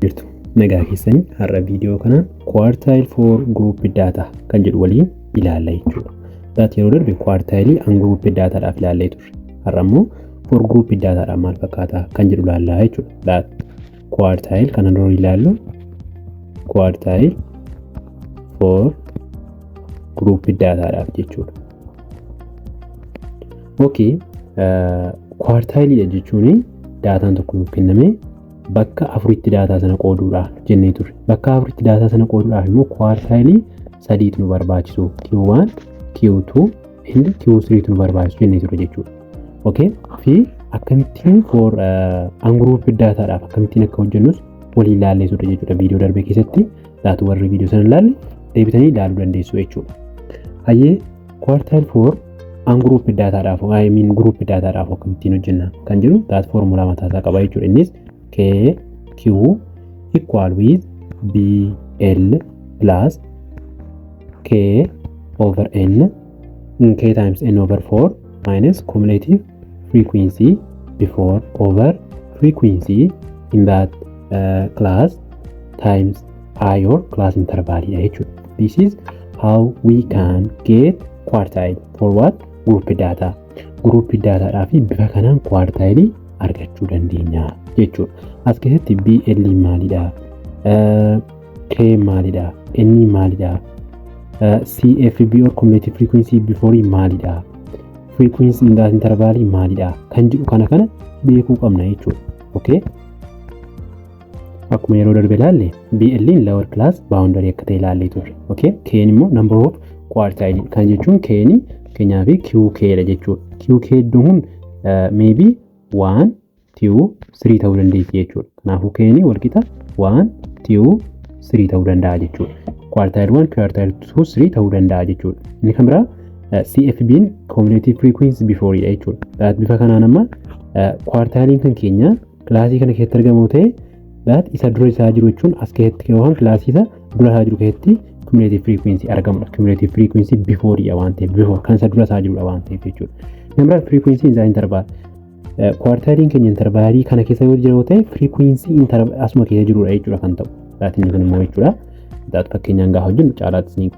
Jirtu, nagaa keessanii. Har'a viidiyoo kanaan quartile for group data kan jedhu waliin ilaalla jechuudha. That yeroo darbe quartile ungrouped dataadhaaf ilaallee turre. Har'a immoo for group dataadhaaf maal fakkaata kan jedhu ilaallaa jechuudha. That quartile kana dura ilaallu quartile for group dataadhaaf jechuudha. Okay, quartileidha jechuun daataan tokko nuuf kenname bakka afuritti daataa sana qooduudhaaf jennee turre. Bakka afuritti daataa sana qooduudhaaf immoo quartile sadiitu nu barbaachisu. Q1, Q2 and Q3 tu nu barbaachisu jennee turre jechuudha. Okay, fi akkamittiin for ungrouped dataadhaaf akkamittiin akka hojjennus waliin ilaallee turre jechuudha viidiyoo darbe keessatti. Laatu warri viidiyoo sana ilaalle deebitanii ilaaluu dandeessu jechuudha. Hayyee, quartile for ungrouped dataadhaaf, I mean grouped dataadhaaf akkamittiin hojjenna kan jedhu that formulaa mataa isaa qaba jechuudha. Innis K Q equal with B L plus K over N, K times N over 4 minus cumulative frequency before over frequency in that class times I or class interval jechuudha. This is how we can get quartile for what? Group data. Group dataadhaa fi bifa kanaan quartile argachuu dandeenya jechuudha. As keessatti BL maalidha? K maalidha? N maalidha? CFB or cumulative frequency before maalidha? Frequency in that interval maalidha? Kan jedhu kana beekuu qabna jechuudha. Okay? Akkuma yeroo darbe ilaalle, BL lower class boundary akka ta'e ilaallee turre. Okay? K immoo number of quartile kan jechuun K keenyaa fi QK dha jechuudha. QK iddoon kun maybe 1, 2, 3 ta'uu dandeessi jechuudha. Kanaafuu K'n walqixa 1, 2, 3 ta'uu danda'a jechuudha. Quartile 1, quartile 2, 3 ta'uu danda'a jechuudha. Inni kan biraa CFB'n cumulative frequency before dha jechuudha. Bifa kanaan amma quartileiin kan keenya classii kana keessatti argamu ta'e, that isa dura isaa jiru jechuun as keessatti yookaan classii isa dura isaa jiru keessatti cumulative frequency argamudha. Cumulative frequency before dha waan ta'eef, before kan isa dura isaa jirudha waan ta'eef jechuudha. Inni biraa frequency in interval, quartileiin keenya intervalii kana keessa yoo jiru ta'e, frequency asuma keessa jirudha jechuudha kan ta'u. That inni kun immoo jechuudha. That fakkeenyaan gaafa hojjennu caalaatti ni.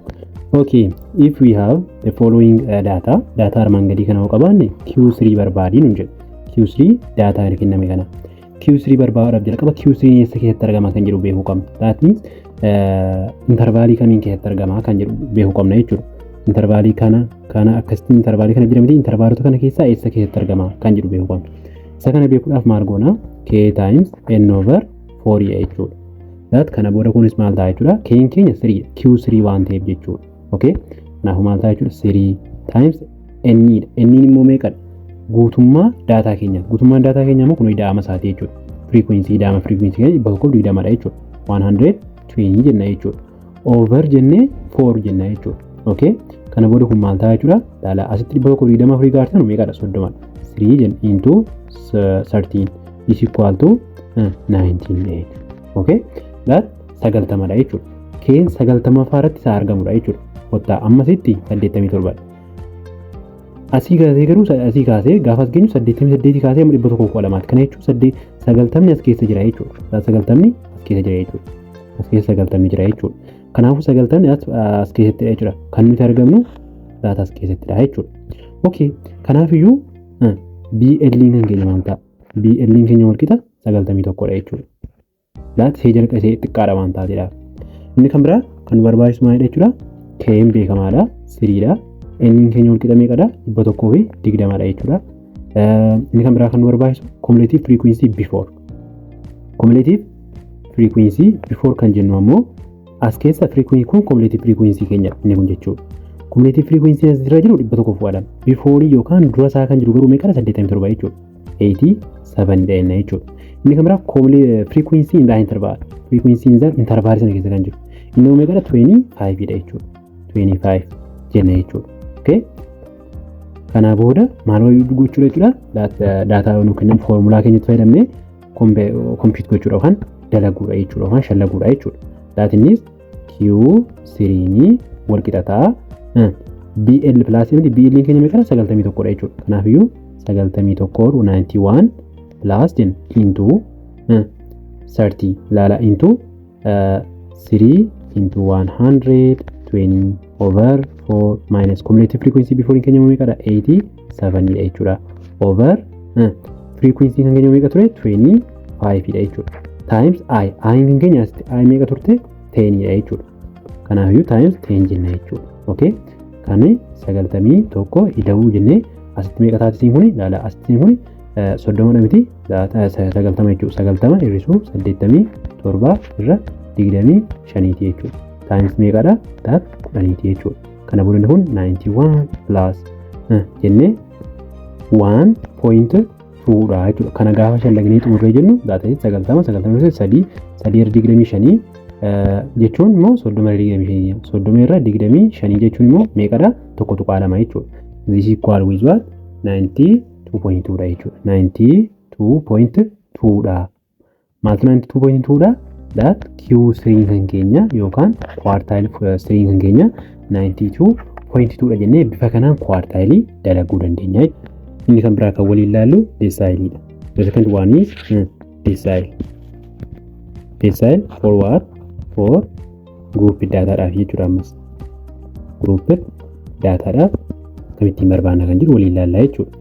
Okay, if we have the following data, data armaan gadii kana yoo qabaanne, Q3 barbaadii nuun jedhu. Q3 data kenname kana. Q3 barbaaduudhaaf jalqaba Q3 eessa keessatti argama kan jedhu beekuu qabna. That means intervalii kamiin keessatti argama kan jedhu beekuu qabna jechuudha. Intervalii kana akkasitti intervalii kana jira miti, intervalota kana keessaa eessa keessatti argama kan jedhu beekuu qabna. Isa kana beekuudhaaf maal goona? K times N over 4 jechuudha. That kana booda kunis maal ta'a jechuudha? K'n keenya 3 Q3 waan ta'eef jechuudha. Okay? Kanaafuu maal ta'a jechuudha? 3 times N dha. N immoo meeqadha? Guutummaa daataa keenya. Guutummaan daataa keenya immoo kun ida'ama isaati jechuudha. Frequency, ida'ama frequency keenya 120dha jechuudha. 120 jenna jechuudha. Over jennee 4 jenna jechuudha. Okay? Kana booda kun maal ta'a jechuudha? Laala, asitti 120 afurii gaartan meeqadha? 30dha. 3 jenna into 13 is equal to 19 jechuudha. Okay? That 90dha jechuudha. K'n 90ffaa irratti isaa argamudha jechuudha. Kottaa, ammasitti 87dha. Asii kaasee garuu, asii kaasee gaafa as geenyu, 88 kaasee amma 112ti. Kana jechuun 90ni as keessa jira jechuudha. 90ni as keessa jira jechuudha. As keessa 90ni jira jechuudha. Kanaafuu 90ni as keessattidha jechuudha. Kan nuti argamnu that as keessattidha jechuudha. Okay, kanaafiyyuu BL kan keenya maal ta'a? BL keenya wal qixa 91dha jechuudha. That see jalqa isee xiqqaadha waan taateedhaaf. Inni kan biraa kan nu barbaachisu maalidha jechuudha? K'n beekamaadha. Threedha. N keenya wal qixa meeqadha? 120dha jechuudha. Inni kan biraa kan nu barbaachisu cumulative frequency before. Cumulative frequency before kan jennu ammoo as keessa frequency kun cumulative frequency keenya inni kun jechuudha. Cumulative frequency as irra jiru 110. Before yookaan dura isaa kan jiru garuu meeqadha? 87 jechuudha. 87 dha jenna jechuudha. Inni kan biraa frequency in the interval. Frequency in the interval sana keessa kan jiru. Inni immoo meeqadha? 25 dha jechuudha. 25 jenna jechuudha. Okay. Kanaa booda maal gochuudha jechuudha? Daataa nu kennan foormulaa keenyatti fayyadamnee compute gochuudha yookaan dalaguudha jechuudha yookaan shallaguudha jechuudha. That innis Q3 wal qixataa BL plus miti, BL keenya meeqadha? 91dha jechuudha. Kanaafiyyuu 91, 91 plus jenna into 30 ilaala into 3 into 120 over 4 minus cumulative frequency before keenya meeqadha? 87 dha jechuudha. Over frequency kan keenya meeqa ture? 25 dha jechuudha. Times i, i kan keenya asitti i meeqa turte? 10 dha jechuudha. Kanaafiyyuu times 10 jenna jechuudha. Okay? Kan 91 ida'uu jennee asitti meeqa taati isiin kuni? Ilaala, asitti isiin kuni 30 miti, 90 jechuudha. 90 hir'isuu 87 irra 25ti jechuudha. Times meeqadha? Taat 10ti jechuudha. Kana booda kun 91 plus jennee 1.2 dha jechuudha. Kana gaafa shallagnee xumurree jennu that is 90, 90 3, 3 irra 25 jechuun immoo 30 irra 25, 30 irra 25 jechuun immoo meeqadha? 1.2 jechuudha. This equal with what? 92.2 dha jechuudha. 92.2 dha. Maaltu 92.2 dha? That Q3 kan keenya yookaan quartile 3 kan keenya 92.2 dha jennee bifa kanaan quartile dalaguu dandeenya. Inni kan biraa kan waliin ilaallu decile dha. The second one is decile. Decile for what? For group dataadhaaf jechuudha ammas. Group dataadhaaf akkamittiin barbaanna kan jedhu waliin ilaallaa jechuudha.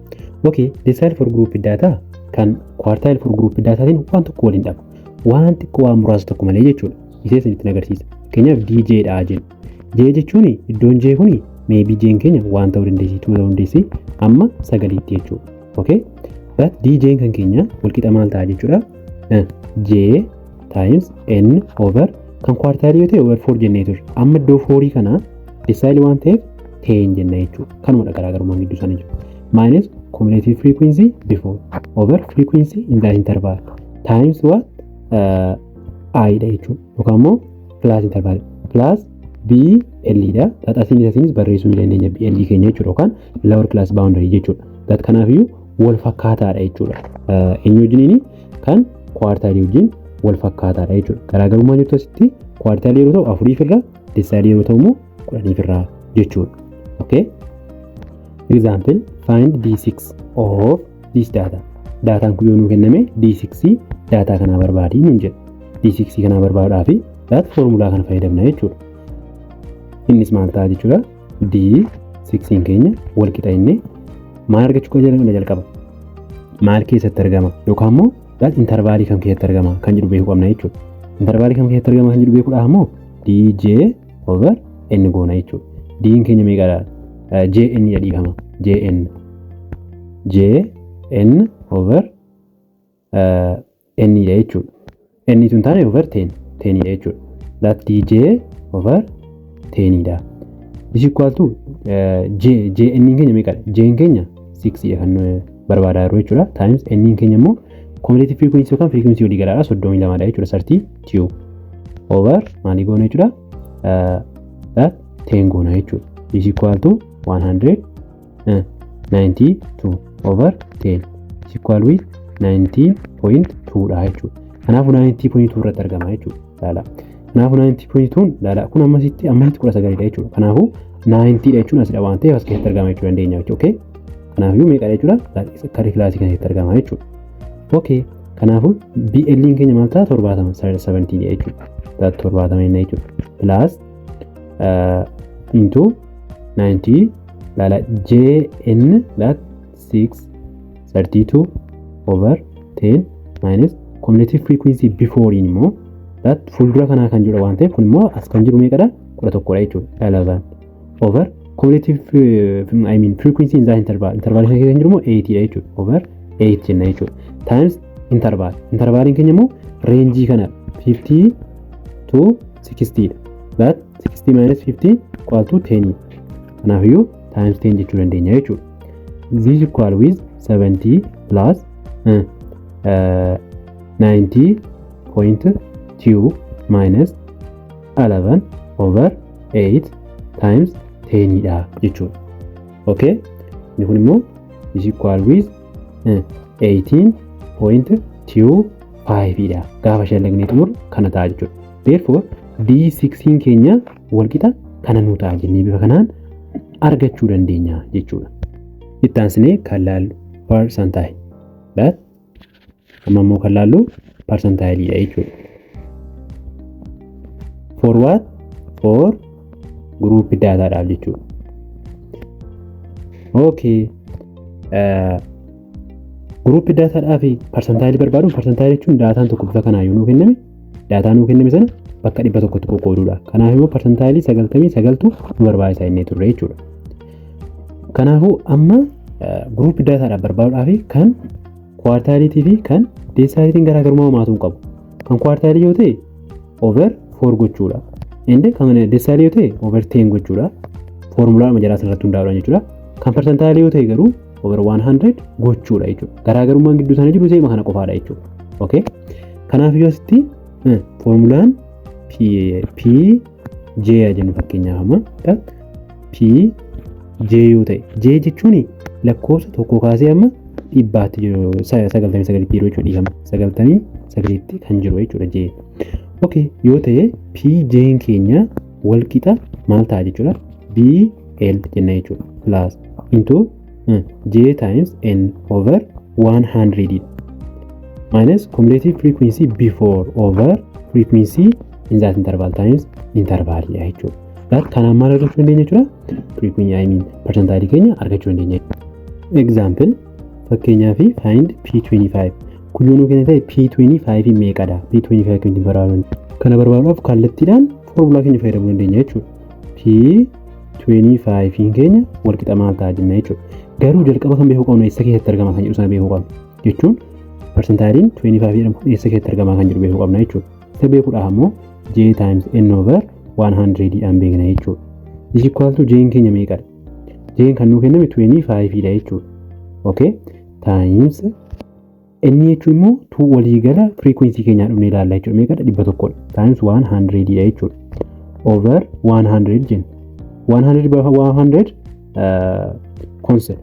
Okay, decile for group data kan quartile for group dataatiin waan tokko waliin dhabu. Waan xiqqoo, waan muraasa tokko malee jechuudha. Isee isinitti agarsiisa. Fakkeenyaaf DJ dha jennu. J jechuun iddoon J kuni maybe J'n keenya 1 ta'uu dandeessi, 2 ta'uu dandeessi, amma sagaliitti jechuudha. Okay? But DJ kan keenya walqixa maal ta'a jechuudha? J times N over kan quartile yoo ta'e over 4 jennee turre. Amma iddoo 4 kana decile waan ta'eef 10 jenna jechuudha. Kanumadha garaagarummaan gidduu isaanii jiru. Minus cumulative frequency before over frequency in that interval times what? I dha jechuudha. Yookaan immoo plus interval plus BL dha. Xaxasiin isasiinis barreessuu ni dandeenya BL keenya jechuudha yookaan lower class boundary jechuudha. That kanaafiyyuu wal fakkaataadha jechuudha. Eenyu wajjiniini? Kan quartile wajjin wal fakkaataadha jechuudha. Garaagarummaan jirtu asitti quartile yeroo ta'u afuriif irra, decile yeroo ta'u immoo 10f irraa jechuudha. Okay? Example, find D6 of this data. Daataan kun yoo nuu kenname D6 daataa kanaa barbaadii nuun jedha. D6 kanaa barbaaduudhaaf that formulaa kana fayyadamna jechuudha. Innis maal ta'a jechuudha? D6 keenya wal qixa inni maal argachuu kan jalqaba? Maal keessatti argama yookaan immoo that intervalii kam keessatti argama kan jedhu beekuu qabna jechuudha. Intervalii kam keessatti argama kan jedhu beekuudhaaf immoo DJ over N goona jechuudha. D'n keenya meeqadha? JN dhiifama. JN. JN over N dha jechuudha. N tun taane over 10. 10 dha jechuudha. That DJ over 10 dha. Is equal to J. JN keenya meeqadha? J keenya 6 dha kan barbaadaa jiru jechuudha. Times N keenya immoo cumulative frequency yookaan frequency walii galaadha, 32 dha jechuudha. 32 over maalii goona jechuudha? That 10 goona jechuudha. Is equal to 192 over 10 is equal with 19.2 dha jechuudha. Kanaafuu 19.2 irratti argama jechuudha. Laala. Kanaafuu 19.2 laala kun ammasitti 19 dha jechuudha. Kanaafuu 90 dha jechuun asidha waan ta'eef as keessatti argama jechuu dandeenya jechuudha. Okay? Kanaafuu meeqadha jechuudha? Karri classii kana keessatti argama jechuudha. Okay. Kanaafuu BL keenya maal ta'a? 70, 70 jechuudha. 70 jenna jechuudha. Plus into 90 laala JN that 6 32 over 10 minus cumulative frequency before immoo that fuuldura kanaa kan jirudha waan ta'eef kun immoo as kan jiru meeqadha? 11dha jechuudha. 11 over cumulative, I mean, frequency in that interval, interval keessa kan jiru immoo 8 dha jechuudha. Over 8 jenna jechuudha. Times interval, intervaliin keenya immoo rangeii kana 50 to 60 dha. That 60 minus 50 equal to 10. Kanaafiyyuu times 10 jechuu dandeenya jechuudha. This equal with 70 plus 90.2 minus 11 over 8 times 10 dha jechuudha. Okay? Inni kun immoo is equal with 18.25 dha. Gaafa shallagnee xumuru kana ta'a jechuudha. Therefore D6 keenya walqixa kana nuu ta'a jennee bifa kanaan argachuu dandeenya jechuudha. Itti aansinee kan laallu percentile. That amma immoo kan laallu Percentileiidha jechuudha. For what? For group dataadhaaf jechuudha. Okay. Group dataadhaaf percentileii barbaaduun, percentileii jechuun daataan tokko bifa kanaan yoo nuu kenname, daataa nuu kenname sana bakka 100tti qoqqooduudha. Kanaaf immoo percentileii 99tu nu barbaachisa innee turre jechuudha. Kanaafuu amma group dataadhaaf barbaaduudhaaf kan quartileiitii fi kan decileiitiin garaagarummaa homaatu hin qabu. Kan quartileii yoo ta'e over 4 gochuudha. Inni kan decileii yoo ta'e over 10 gochuudha. Foormulaadhuma jalaa sanarratti hundaa'uudhaan jechuudha. Kan percentileii yoo ta'e garuu over 100 gochuudha jechuudha. Garaagarummaan gidduu isaanii jiru seema kana qofaadha jechuudha. Okay? Kanaaf yoo asitti foormulaan P P J jennu, fakkeenyaaf amma P J yoo ta'e, J jechuun lakkoofsa tokko kaasee amma dhibbaatti jiru, 99tti jiru jechuudha, dhiifama, 99tti kan jiru jechuudha J. Okay, yoo ta'e P J'n keenya wal qixa maal ta'a jechuudha? B L jenna jechuudha, plus into J times N over 100 minus cumulative frequency before over frequency in that interval times interval jechuudha. That kanaan maal argachuu dandeenya jechuudha? Frequency, I mean percentileii keenya argachuu dandeenya. Example, fakkeenyaaf, find P25. Kun yoo nuu kenna ta'e P25 meeqadha? P25 kan ittiin barbaadnu. Kana barbaaduudhaaf kallattiidhaan foormulaa keenya fayyadamuu dandeenya jechuudha. P25 keenya wal qixa maal ta'a jenna jechuudha. Garuu jalqaba kan beekuu qabnu eessa keessatti argama kan jedhu sana beekuu qabna. Jechuun percentileiin 25 jedhamu kun eessa keessatti argama kan jedhu beekuu qabna jechuudha. Isa beekuudhaaf ammoo J times N over 100 dhaan beekna jechuudha. Is equal to J'n keenya meeqadha? J'n kan nuu kenname 25 dha jechuudha. Okay? Times N jechuun immoo tu waliigala frequency keenyaa dhufnee ilaalla jechuudha. Meeqadha? 100dha. Times 100 dha jechuudha. Over 100 jenna. 100 by 100 cancel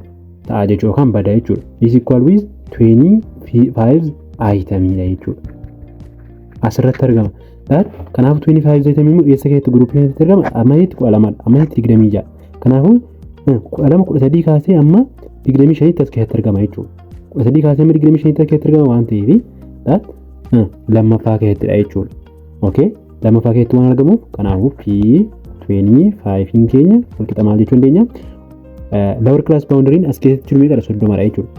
ta'a jechuudha yookaan bada jechuudha. Is equal with 25 itemiidha jechuudha. Asirratti argama. Kanaafuu 25 itemii immoo eessa keessatti, groupii keessatti argama? Ammasitti 12dha. Ammasitti 26. Kanaafuu 12, 13 kaasee amma 25tti as keessatti argama jechuudha. 13 kaasee amma 25tti as keessatti argama waan ta'eef lammaffaa keessattidha jechuudha. Okay? Lammaffaa keessatti waan argamuuf, kanaafuu P25 keenya walqixa maal jechuu dandeenya? Lower class boundaryin as keessatti jiru meeqadha? 30dha jechuudha.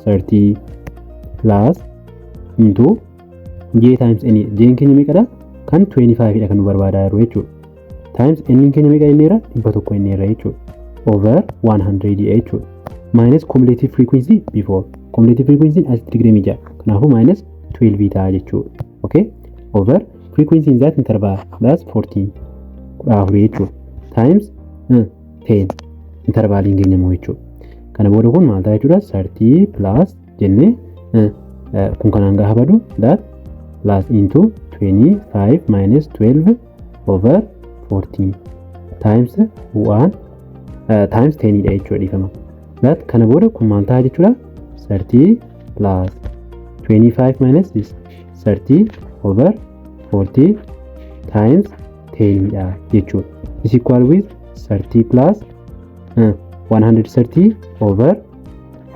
30 plus into J times N. J keenya meeqadha? Kan 25 dha kan nu barbaadaa jiru jechuudha. Times N keenya meeqa inneera? 100 inneera jechuudha. Over 100 jechuudha. Minus cumulative frequency before. Cumulative frequency asitti 26. Kanaafuu minus 12 ta'a jechuudha. Okay? Over frequency in that interval, that's 14, 14 jechuudha. Times 10 intervaliin keenya immoo jechuudha. Kana booda kun maal ta'a jechuudha? 30 plus jennee kun kanaan gaafa badu, that plus into 25 minus 12 over 14 times 1 times 10 dha jechuudha, dhiifama. That kana booda kun maal ta'a jechuudha? 30 plus 25 minus this 30 over 40 times 10 dha jechuudha. Is equal with 30 plus 130 over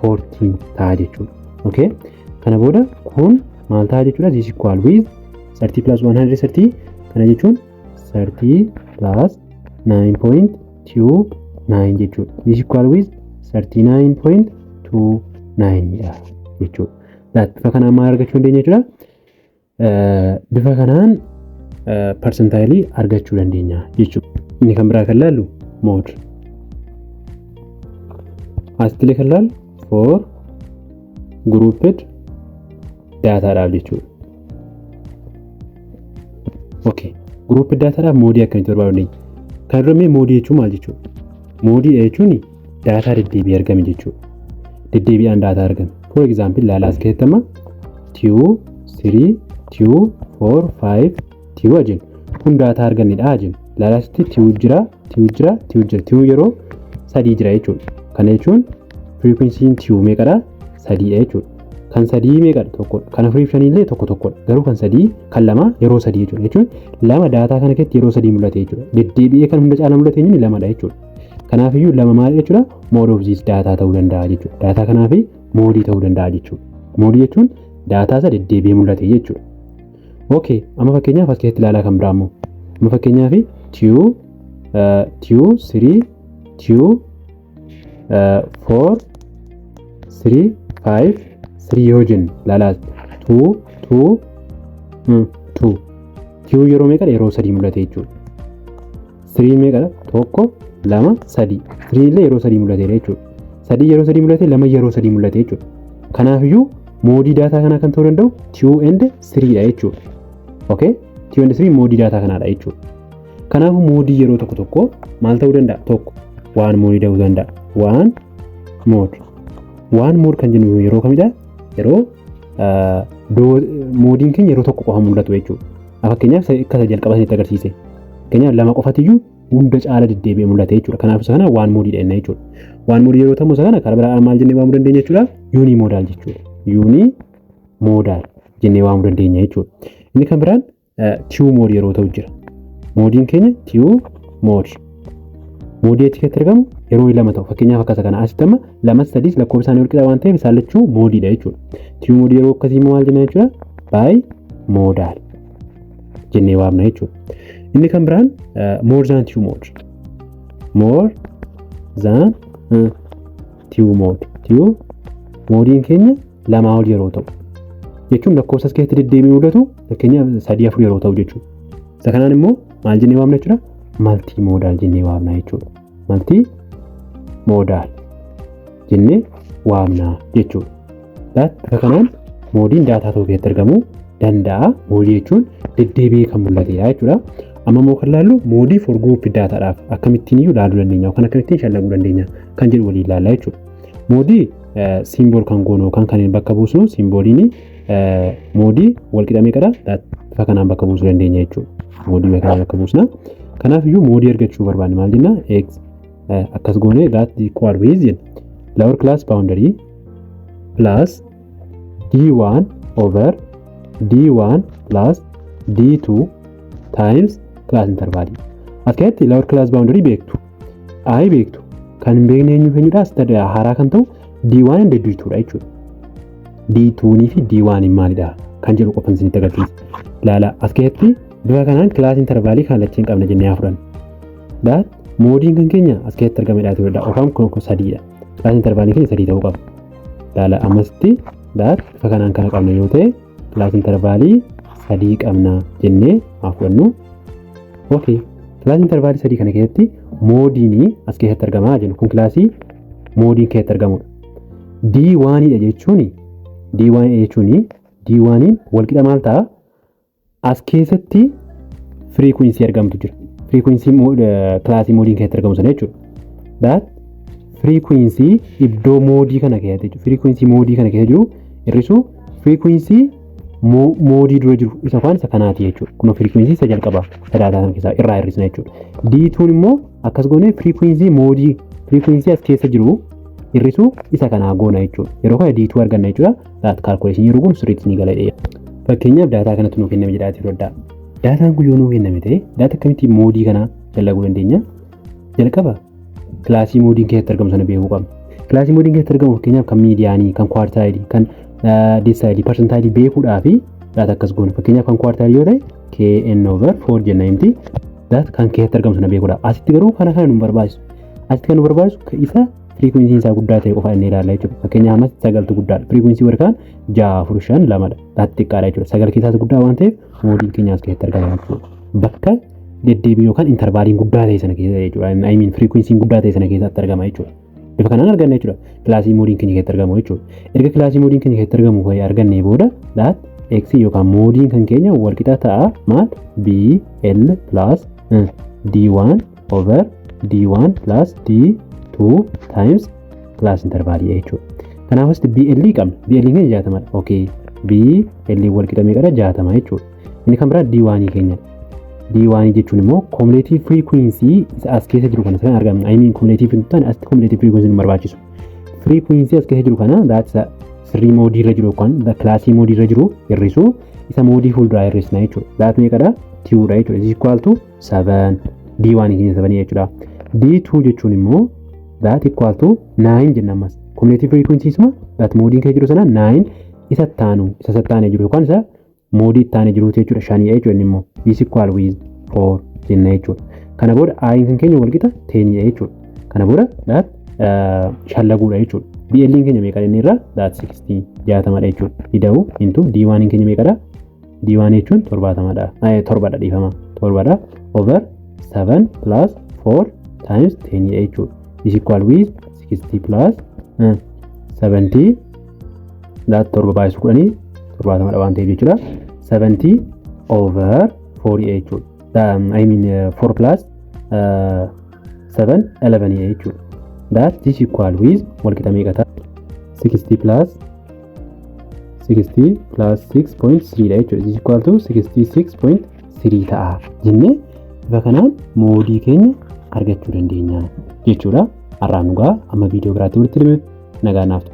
14 ta'a jechuudha. Okay? Kana booda kun maal ta'a jechuudha? This equal with 30 plus 130, kana jechuun 30 plus 9.29 jechuudha. This equal with 39.29 dha jechuudha. Bifa kanaan maal argachuu dandeenya jechuudha? Bifa kanaan percentileii argachuu dandeenya jechuudha. Inni kan biraa kan laallu mode. Asitti kan laallu for grouped dataadhaaf jechuudha. Okay. Grouped dataadhaaf modeii akkamitti barbaaduu dandeenya? Kan dura mee modeii jechuun maal jechuudha? Modeii jechuun daataa deddeebi'ee argame jechuudha. Deddeebi'aan daataa argame. For example, ilaalaa, as keessatti amma 2, 3, 2, 4, 5, 2 jennu. Kun daataa argannedha jennu. Ilaalaa, asitti 2 jira, 2 jira, 2 jira. 2 yeroo sadii jira jechuudha. Kana jechuun frequencyn 2 meeqadha? Sadiidha jechuudha. Kan sadii meeqadha? Tokkodha. Kan afurii fi shanii illee tokko tokkodha. Garuu kan sadii, kan lama yeroo sadii jechuudha. Jechuun lama daataa kana keessatti yeroo sadii mul'ate jechuudha. Deddeebi'ee kan hunda caalaa mul'ate inni lamadha jechuudha. Kanaafiyyuu lama maal jechuudha? Mode of this data ta'uu danda'a jechuudha. Daataa kanaafi modeii ta'uu danda'a jechuudha. Modeii jechuun daataa isa deddeebi'ee mul'ate jechuudha. Okay, amma fakkeenyaaf as keessatti ilaalaa kan biraa immoo. Amma fakkeenyaaf 2 2 3 2 4 3 5 3 yoo jennu, ilaalaa, 2 2 2 2 yeroo meeqadha? Yeroo sadii mul'ate jechuudha. 3 meeqadha? Tokko, lama, sadii. 3 illee yeroo sadii mul'ateera jechuudha. Sadii yeroo sadii mul'ate, lama yeroo sadii mul'ate jechuudha. Kanaafiyyuu moodii daataa kanaa kan ta'uu danda'u 2 and 3 dha jechuudha. Okay? 2 and 3 moodii daataa kanaadha jechuudha. Kanaafuu moodii yeroo tokko tokko maal ta'uu danda'a? Tokko, one moodii ta'uu danda'a. One mode. One mode kan jennu yeroo kamidha? Yeroo moodiin keenya yeroo tokko qofa mul'atu jechuudha. Fakkeenyaaf akka isa jalqaba sanitti agarsiise. Fakkeenyaaf lama qofatiyyuu hunda caala deddeebi'ee mul'ate jechuudha. Kanaaf isa kana one moodiidha jenna jechuudha. One moodii yeroo ta'u, isa kana karaa biraa maal jennee waamuu dandeenya jechuudha? Unimodal jechuudha. Unimodal jennee waamuu dandeenya jechuudha. Inni kan biraan two mode yeroo ta'u jira. Moodiin keenya two mode. Moodii achi keessatti argamu yeroo lama ta'u, fakkeenyaaf akkasa kana asitti amma lamas sadiis lakkoofsa isaanii wal qixa waan ta'eef isaan lachuu moodiidha jechuudha. Two moodii yeroo akkasii immoo maal jenna jechuudha? Bimodal jennee waamna jechuudha. Inni kan biraan more than two mode. More than two mode. Two moodiin keenya lamaa ol yeroo ta'u jechuun lakkoofsa as keessatti deddeebi'ee mul'atu, fakkeenyaaf sadii, afur yeroo ta'u jechuudha. Isa kanaan immoo maal jennee waamna jechuudha? Multimodal jennee waamna jechuudha. Multimodal jennee waamna jechuudha. Bifa kanaan moodiin daataa tokko keessatti argamuu danda'a. Moodii jechuun deddeebi'ee kan mul'atedha jechuudha. Amma immoo kan ilaallu moodii for group daataadhaaf akkamittiin iyyuu ilaaluu dandeenya yookaan akkamittiin shallaguu dandeenya kan jedhu waliin ilaalla jechuudha. Moodii symbol kan goonu yookaan kan bakka buusnu symbol'iin moodii wal qixa meeqadha? Bifa kanaan bakka buusuu dandeenya jechuudha. Moodii bifa kanaan bakka buusna. Kanaaf iyyuu moodii argachuu barbaanne maal jenna? X akkas goone, that equal with jenna. Lower class boundary plus D1 over D1 plus D2 times class interval. As keessatti lower class boundary beektu. I beektu. Kan hin beekne eenyu eenyudha? As haaraa kan ta'u D1 and D2 dha jechuudha. D2 fi D1 maalidha kan jedhu qofan isinitti agarsiisa. Ilaala, as keessatti bifa kanaan class intervalii kan lacheen qabna jennee haa fudhannu. That moodiin kan keenya as keessatti argamedha jechuudha. Yookaan kun sadiidha. Class intervalii keenya sadii ta'uu qaba. Ilaala, ammasitti that bifa kanaan kana qabna yoo ta'e, class intervalii sadii qabna jennee haa fudhannu. Okay. Class intervalii sadii kana keessatti moodiin as keessatti argamaa jennu, kun classii moodiin keessatti argamudha. D1dha jechuun, D1 jechuun D1 walqixa maal ta'a? As keessatti frequency argamtu jira. Frequency classii moodiin keessatti argamu sana jechuudha. That frequency iddoo moodii kana keessatti jechuudha. Frequency moodii kana keessa jiru hir'isuu frequency moodii dura jiru isa waan isa kanaati jechuudha. Kun frequency isa jalqabaa isa daataa kana keessaa irraa hir'isna jechuudha. D2 immoo akkas goonee frequency moodii, frequency as keessa jiru hir'isuu isa kanaa goona jechuudha. Yeroo kana D2 arganna jechuudha. That calculation yeroo kun sirriitti ni gala. Fakkeenyaaf daataa kanatu nuu kenname jedhaati fudhadhaa. Daataan kun yoo nuu kenname ta'e, daataa akkamittiin moodii kana shallaguu dandeenya? Jalqaba classii moodiin keessatti argamu sana beekuu qabna. Classii moodiin keessatti argamu fakkeenyaaf kan medianii, kan quartileii, kan decileii, percentileii beekuudhaa fi daataa akkas goona. Fakkeenyaaf kan quartileii yoo ta'e, KN over 4 jenna himti. That kan keessatti argamu sana beekuudha. Asitti garuu kana kana nu barbaachisu. Asitti kan nu barbaachisu isa frequencyn isaa guddaa ta'e qofa inni ilaalla jechuudha. Fakkeenyaaf ammas sagaltu guddaadha. Frequency warri kaan ja'a, afur, shan, lamadha. That xiqqaadha jechuudha. Sagal keessaas guddaa waan ta'eef moodiin keenya as keessatti argama jechuudha. Bakka deddeebii yookaan intervaliin guddaa ta'e sana keessa jechuudha. I mean, frequencyn guddaa ta'e sana keessatti argama jechuudha. Bifa kanaan arganna jechuudha. Classii moodiin keenya keessatti argamu jechuudha. Erga classii moodiin keenya keessatti argamu argannee booda, that x yookaan moodiin kan keenya walqixa ta'a maal? B L plus D1 over D1 plus D2 times class intervalii jechuudha. Kanaaf asitti BL qabna. BL keenya 60dha. Okay. BL walqixa meeqadha? 60 jechuudha. Inni kan biraa D1 keenyadha. D1 jechuun immoo cumulative frequency isa as keessa jiru kana kan argamna. I mean, cumulative hin taane, asitti cumulative frequency nu barbaachisu. Frequency as keessa jiru kana, that isa sirrii moodii irra jiru yookaan classii moodii irra jiru hir'isuu isa moodii fuulduraa hir'isna jechuudha. That meeqadha? 2dha jechuudha. Is equal to 7. D1 keenya 7 jechuudha. D2 jechuun immoo that equal to 9 jenna ammas. Cumulative frequency suma that moodiin keessa jiru sana 9 isa taanu isa sattaanee jiru yookaan isa Modeii itti aanee jiruuti jechuudha. Shanidha jechuudha inni immoo. Is equal with 4 jenna jechuudha. Kana booda I'n kan keenya walqixa 10dha jechuudha. Kana booda that shallaguudha jechuudha. BL keenya meeqa inni irraa? That 60, 60dha jechuudha. Ida'u into D1 keenya meeqadha? D1 jechuun 70dha. Torbadha, dhiifama. Torbadha over 7 plus 4 times 10 dha jechuudha. Is equal with 60 plus 70, that torba baay'isu 10 70dha waan ta'eef jechuudha. 70 over 4 jechuudha. I mean, 4 plus 7, 11 jechuudha. That is equal with walqixa meeqa ta'a? 60 plus 60 plus 6.3 dha jechuudha. Is equal to 66.3 ta'a jennee bifa kanaan modeii keenya argachuu dandeenya jechuudha. Har'aan dhugaa amma viidiyoo biraatti walitti deebinutti nagaa naaf.